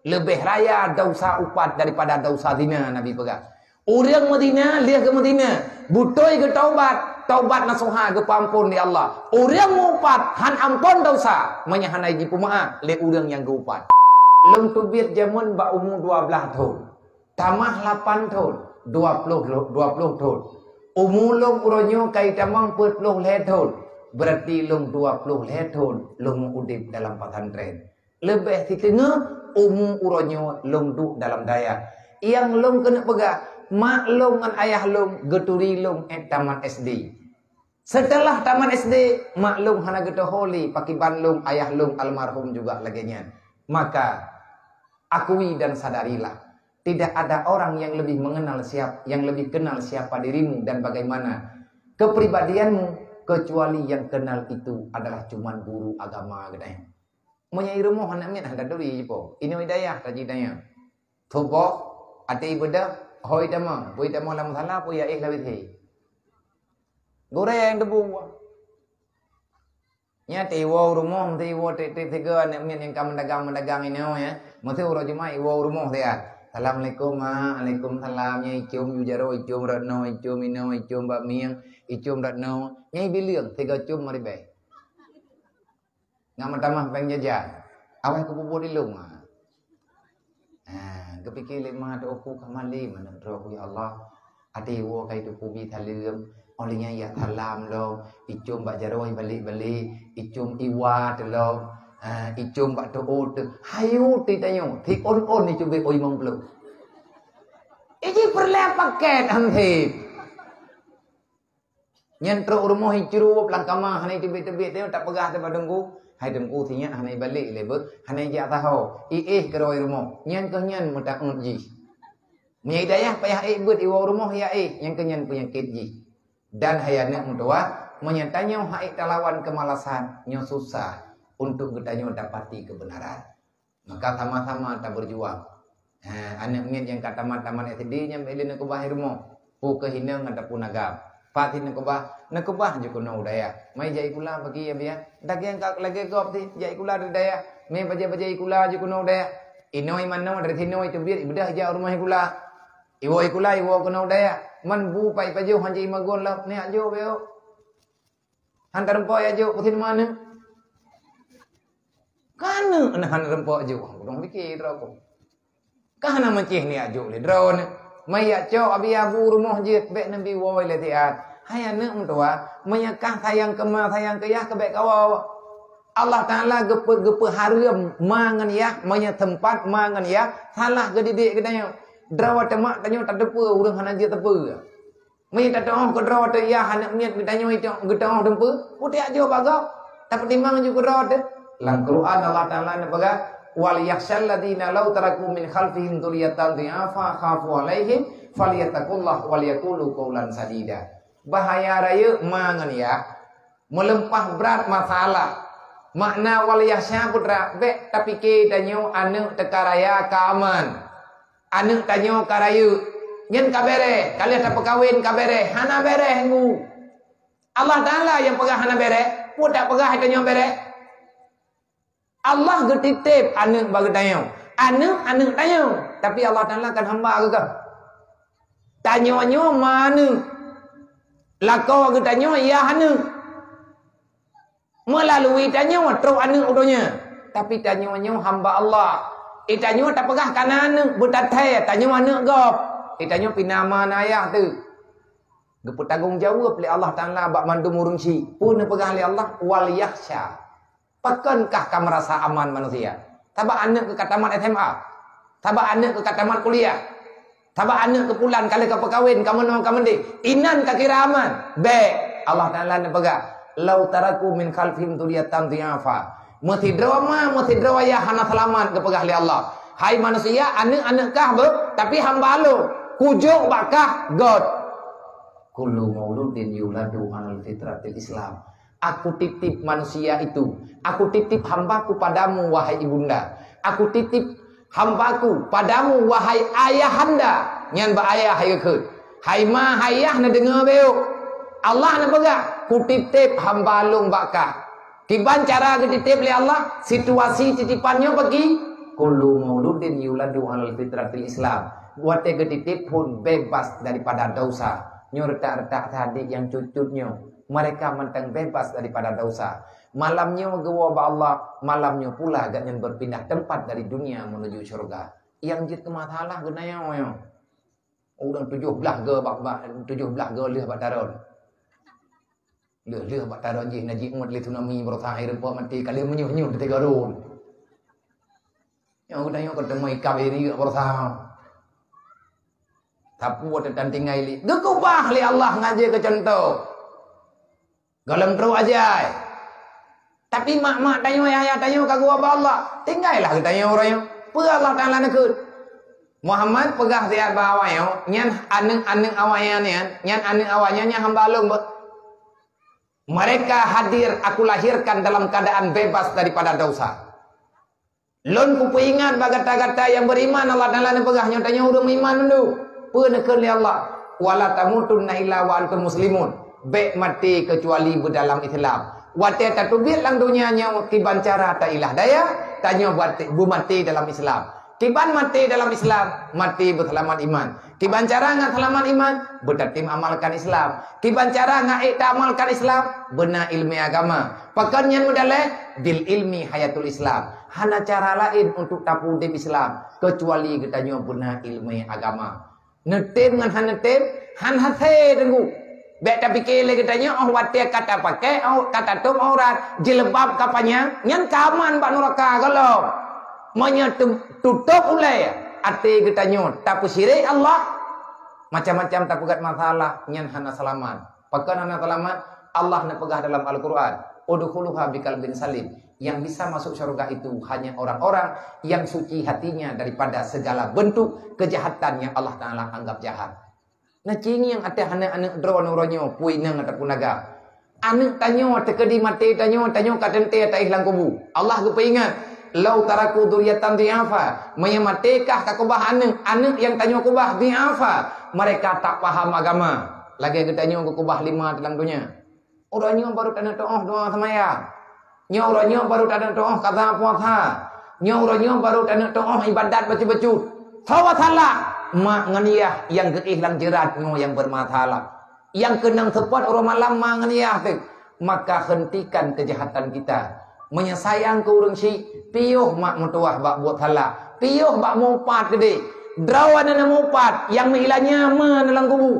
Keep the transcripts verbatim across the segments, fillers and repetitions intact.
Leubeh raya desya upat daripada desya zina, Nabi peugah. Ureuëng meuzina, lheueh geumeuzina, beutôi geutaubat, taubat nasuha geupeuamphon lé Allah. Ureuëng meuupat han amphon desya, meunyo hana jipeumeuáh lé ureuëng nyang geuupat. Lôn teubiet jameun bak umu dua blaih thon, tamah lapan thon, dua ploh lo-, dua ploh thon. Umu lôn uroe nyoe ka jitamong peuet ploh lhée thon, beurati lôn dua ploh lhée thon lôn meu-udeb dalam pesantren. Leubeh siteungoh umu uroe nyoe lôn duek dalam dayah. Nyang lôn keuneuk peugah, mak lôn ngon ayah lôn geuturi lôn ék tamat S D. Seuteulah tamat S D, mak lôn hana geuteuho lé pakriban lôn, ayah lôn almarhum juga lagée nyan. Maka, akui dan sadarilah, tidak ada orang yang lebih mengenal siap-, yang lebih kenal siapa dirimu dan bagaimana kepribadianmu, kecuali yang kenal itu adalah cuman guru agama geutanyoe. Meunyoe i rumoh aneuk miet hana turi jipo, inoe i dayah taji dayah. Tuboh, até i beudoh, hôi tamong, bui tamong lam musala, pue ya éh lawét he. Gurée nyang teubu. Nyan até iwoe u rumoh, meusti iwoe tieb-tieb sigoe aneuk miet nyang ka meudagang-meudagang inoe, ya. Meusti uroe Jumat iwoe u rumoh siat. "Assalamualaikum, Mak." "Waalaikumsalam." Nyan icom ju jaroe, icom rot noe, icom inoe, icom bak mieng, icom rot noe. Nyan ibileueng, sigoe com meuribée. Ngat meutamah péng jajan. Awai kupubuet ilong, ha. Ha, geupike lé ma teuh ku ka malem aneuk droe ku, ya Allah. Até iwoe ka itupeue bi saleuem, óh lheueh nyan ijak salam lom, icom bak jaroe balek-balek, icom iwa teuh lom, ha, icom bak teuôt teuh. Hayu teuh tanyoe, siôn-ôn icubit oi limong ploh. Iji peureulée paket hansip. Nyan trok u rumoh icrueb lam kama hana iteubiet-teubiet, teuh tapeugah teuh bak teungku, "Hai teungku, sinyak hana ibalek lé beuh, hana ijak saho, iéh keudroe i rumoh." Nyan keuh nyan meutaôt jih. Meunyoe i dayah payah ék beuet iwoe u rumoh ya éh, nyan keuh nyan peunyakét jih. Dan hai aneuk meutuwah, meunyoe tanyoe han ék talawan keumalasan, nyoe susah untuk geutanyoe dapati keubeunaran. Maka sama-sama tabeujuang. Ha, aneuk miet nyang ka tamat-tamat S D nyan bèk lé neukeubah i rumoh. Peu keuh inong ataupun agam. Pat sit neukeubah, neukeubah jikeunoe u dayah. Mai jak ikula pagi ya biya. Dageng ka lagèe gob sit, jak ikula di dayah. Mé bajèe-bajèe ikula jikeunoe u dayah. Inoe manoe dari sinoe teubiet, ibeudah jak u rumoh ikula. Iwoe ikula, iwoe keunoe u dayah. Man bu pai pajoh han jak imagon lom, neujak jok bèk. Han tareumpok jak jok, peusin meuaneuk. Ka aneuk na han tareumpok jok, ureueng pike droe ku. Ka hana meucéh neujak jok lé droeneuh. Mai jak cok abi abu rumoh jeuet, bèk neubi woe lé siat. Hai aneuk meutuwah, meunyoe kah sayang keu ma, sayang keu yah, keu bèk kawoe. Allah Taala geupeu-, geupeuhareuem ma ngon yah, meunyoe teumpat ma ngon yah salah geudidik geutanyoe. Droe teuh mak tanyoe tateupeue, ureueng hana jeuet teupeue. Meunyoe tateuôh keudroe teuh yah aneuk miet geutanyoe itu, geuteuôh teumpeue, putéh jak jok bak gob. Tapeutimang ju keudroe teuh. Lam Quran Allah Taala neupeugah, "Wal yakhsyal ladzina law taraku min khalfihim dzurriyyatan dhi'afa khafu 'alaihim falyattaqullah wal yaqulu qaulan sadida." Bahaya rayeuk ma ngon yah, meuleumpah brat masalah. Makna wal yakhsya putra, bèk tapike tanyoe aneuk teuka raya ka aman. Aneuk tanyoe ka rayeuk, nyan ka bèrèh, ka lheueh tapeukawen ka bèrèh, hana bèrèh ngu. Allah Taala nyang peugah hana bèrèh, peue tapeugah tanyoe bèrèh? Allah geutitép aneuk bak geutanyoe. Aneuk, aneuk tanyoe, tapi Allah Taala kan hamba geuh. Tanyoe nyoe ma aneuk. Lakoe geutanyoe yah aneuk. Meulalui tanyoe trok aneuk u donya, tapi tanyoe nyoe hamba Allah. Di tanyoe tapeugah kana aneuk, beutathèe tanyoe aneuk gob. Di tanyoe pih na ma na ayah teuh. Geupeutanggong jaweueb lé Allah Taala bak mandum ureueng syiek. Peue neupeugah lé Allah? Wal yakhsya. Pakon kah ka meurasa aman manusia? Sabab aneuk keuh ka tamat S M A. Sabab aneuk keuh ka tamat kuliah. Sabab aneuk keuh pulan ka lheueh ka peukawen, ka meunoe, ka meudéh. Inan ka kira aman. Bèk. Allah Taala neupeugah, "Lau taraku min khalfihim dzurriyyatan dhi'afa." Meusidroe ma, meusidroe yah hana seulamat, geupeugah lé Allah. Hai manusia, aneuk-aneuk kah beuh, tapi hamba lôn. Kujok bak kah göt. Kullu mauludin yuladu 'alal fitratil Islam. Aku titip manusia itu, aku titip hambaku padamu, wahai ibunda. Aku titip hambaku padamu, wahai ayahanda. Nyan bak ayah hai geukheun. Hai ma, hai yah, neudeungoe beuh. Allah neupeugah, "Kutitip hamba lôn bak kah." Kiban cara geutitip lé Allah, situasi titipan nyoe bagi Kullu mauludin yuladu alal fitratil Islam. Watée geutitip phon bebas daripada dosa. Nyoe reutak-reutak tadi nyang cut-cut nyoe. Mereka mantong bebas daripada dosa. Malam nyoe geuwoe bak Allah, malam nyoe pula gobnyan berpindah tempat dari dunia menuju syurga. Nyang jeuet keu masalah geutanyoe nyoe. Ureuëng tujoh blaih go bak, bak, tujoh blaih go lheueh bak taron. Lheueh-lheueh bak taron jih na jimuet lé tsunami, beurasa hai rumpok maté ka lheueh meunyoh-nyoh teuka rôn. Nyang geutanyoe ka teumai ikan iri beurasa. Sapeue teutan tinggai lé. Geukubah lé Allah ngajé keu contoh. Gohlom trok ajai. Tapi mak-mak tanyoe, ayah-ayah tanyoe ka geuwoe bak Allah. Tinggailah geutanyoe uroe nyoe. Peue Allah Taala neukheun? Muhammad peugah siat bak awaknyoe, nyan aneuëk-aneuëk awaknyan nyan, nyan aneuëk awaknyan nyan hamba lôn beuh. Mereka hadir aku lahirkan dalam keadaan bebas daripada dosa. Lôn kupeuingat bak gata-gata nyang beriman, Allah Taala neupeugah nyoe tanyoe ureuëng meuiman mandum. Peue neukheun lé Allah? Wala tamutunna illa wa antum muslimun. Bék maté keucuali beudalam Islam. Watée tateubiet lam donya nyoe kiban cara tailah daya, tanyoe buat beumaté dalam Islam. Kiban maté dalam Islam, maté beuseulamat iman. Kiban cara ngat seulamat iman, beutatem amalkan Islam. Kiban cara ngat ék taamalkan Islam, beuna iéleumé agama. Pakon nyan meudaléh, bil ilmi hayatul Islam. Hana cara laén untuk tapeuudeb Islam, keucuali geutanyoe beuna iéleumé agama. Neutem ngon hana neutem, han hasé teunggu. Bék tapike lé geutanyoe óh watée ka tapakée, óh ka tatôb aurat, jilbab ka panyang, nyan ka aman bak nuraka gohlom. Meunyoe tu-, tutôb ulée até geutanyoe tapeusyirek Allah, macam-macam tapeugét masalah, nyan hana seulamat. Pakon hana seulamat? Allah neupeugah dalam Al-Quran, "Udkhuluha biqalbin salim." Yang bisa masuk syurga itu hanya orang-orang yang suci hatinya daripada segala bentuk kejahatan yang Allah Taala anggap jahat. Na cingieng ateueh aneuëk-aneuëk droeneuh uroe nyoe, peue inong ataupun agam. Aneuëk tanyoe teukeudi maté tanyoe, tanyoe ka teuntée taéh lam kubu. Allah geupeuingat, "Lau taraku dzurriyyatan dhi'afa." Meunyoe maté kah ka keubah aneuëk, aneuëk nyang tanyoe keubah dhi'afa, mereka tak paham agama. Lagée geutanyoe geukeubah lima lam donya. Uroe nyoe baru taneuk tuoh dua seumayang. Nyoe uroe nyoe baru taneuk tuoh kaza puasa. Nyoe uroe nyoe baru taneuk tuoh ibadat bacut-bacut. Sawa salah, mak ngon yah nyang geuéh lam jeurat nyoe nyang bermasalah. Nyang keunong seupôt uroe malam mak ngon yah teuh. Maka hentikan kejahatan kita. Meunyoe sayang keu ureuëng syik, piôh mak meutuwah bak buet salah. Piôh bak meuupat keudeh. Droe na meuupat, nyang meuhila nyaman lam kubu.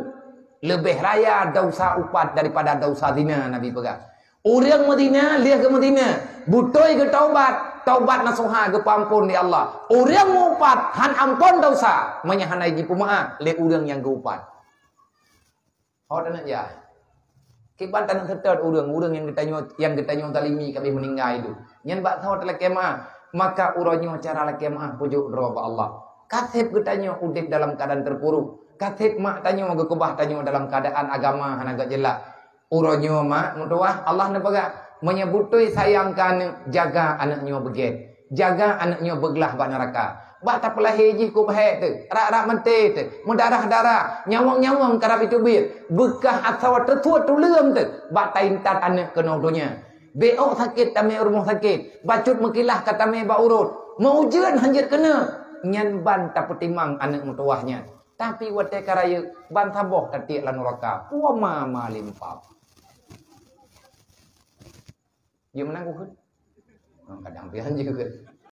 Leubeh raya dosa upat daripada dosa zina, Nabi peugah. Ureuëng meuzina, lheueh geumeuzina, beutôi geutaubat, taubat nasuha geupeuampon lé Allah. Ureuëng meuupat, han ampon dosa, meunyoe hana jipeumeuáh lé ureuëng nyang geuupat. Ho taneuk jah. Kiban taneuk seutôt ureuëng, ureuëng nyang geutanyoe, nyang geutanyoe zalimi ka abéh meuninggai tu. Nyan bak soe talakée meuáh, maka uroe nyoe cara lakée meuáh peujok droe bak Allah. Ka sép geutanyoe udeb dalam keuadaan teupuruk. Ka sép mak tanyoe geukeubah tanyoe dalam keuadaan agama hana gét jeulaih. Uroe nyoe mak meutuwah, Allah neupeugah, meunyoe beutôi sayang keu aneuëk, jaga aneuëk nyoe beugét. Jaga aneuëk nyoe beuglah bak neuraka. Bak tapeulahé jih keu beuhek teuh, rak-rak maté teuh, meudarah-darah, nyawöng-nyawöng karab jiteubiet, beukah asoe teusuet tuleueng teuh bak taintat aneuëk keunoe donya. Bék ôk sakét tamé u rumoh sakét, bacut meukilah ka tamé bak uruet, meu-ujeuen hanjeuet keuneuk, nyan ban tapeutimang aneuëk meutuwah nyan. Tapi watée ka rayeuk, ban saboh tatiek lam nuraka, puama malimpah. Jeuet meunan kukheun. Kadang pian jeuet.